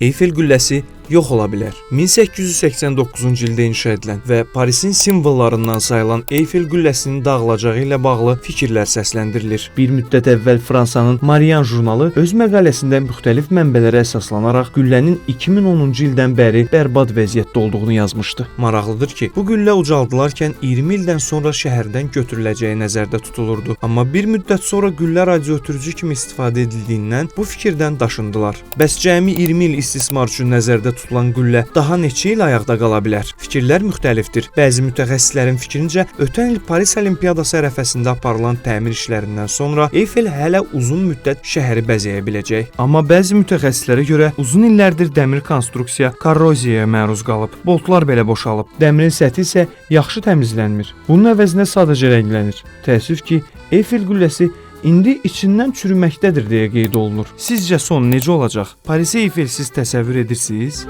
Eyfel qülləsi yox ola bilər. 1889-cu ildə inşa edilən və Parisin simvollarından sayılan Eyfel qülləsinin dağılacağı ilə bağlı fikirlər səsləndirilir. Bir müddət əvvəl Fransanın Marianne jurnalı öz məqaləsində müxtəlif mənbələrə əsaslanaraq qüllənin 2010-cu ildən bəri bərbad vəziyyətdə olduğunu yazmışdı. Maraqlıdır ki, bu qüllə ucaldılarkən 20 ildən sonra şəhərdən götürüləcəyi nəzərdə tutulurdu. Amma bir müddət sonra qüllə radioötürücü kimi istifadə edildiyindən bu fikirdən daşındılar. Bəs cəmi 20 il istismar üçün nəzərdə tutulan qüllə daha neçə il ayaqda qala bilər? Fikirlər müxtəlifdir. Bəzi mütəxəssislərin fikrincə, ötən il Paris Olimpiyadası ərəfəsində aparılan təmir işlərindən sonra Eyfel hələ uzun müddət şəhəri bəzəyə biləcək. Amma bəzi mütəxəssislərə görə uzun illərdir dəmir konstruksiya korroziyaya məruz qalıb. Boltlar belə boşalıb. Dəmirin səthi isə yaxşı təmizlənmir. Bunun əvəzinə sadəcə rənglənir. Təəssüf ki, Eyfel qülləsi indi içindən çürüməkdədir deyə qeyd olunur. Sizcə son necə olacaq? Parisi Eyfelsiz təsəvvür edirsiniz?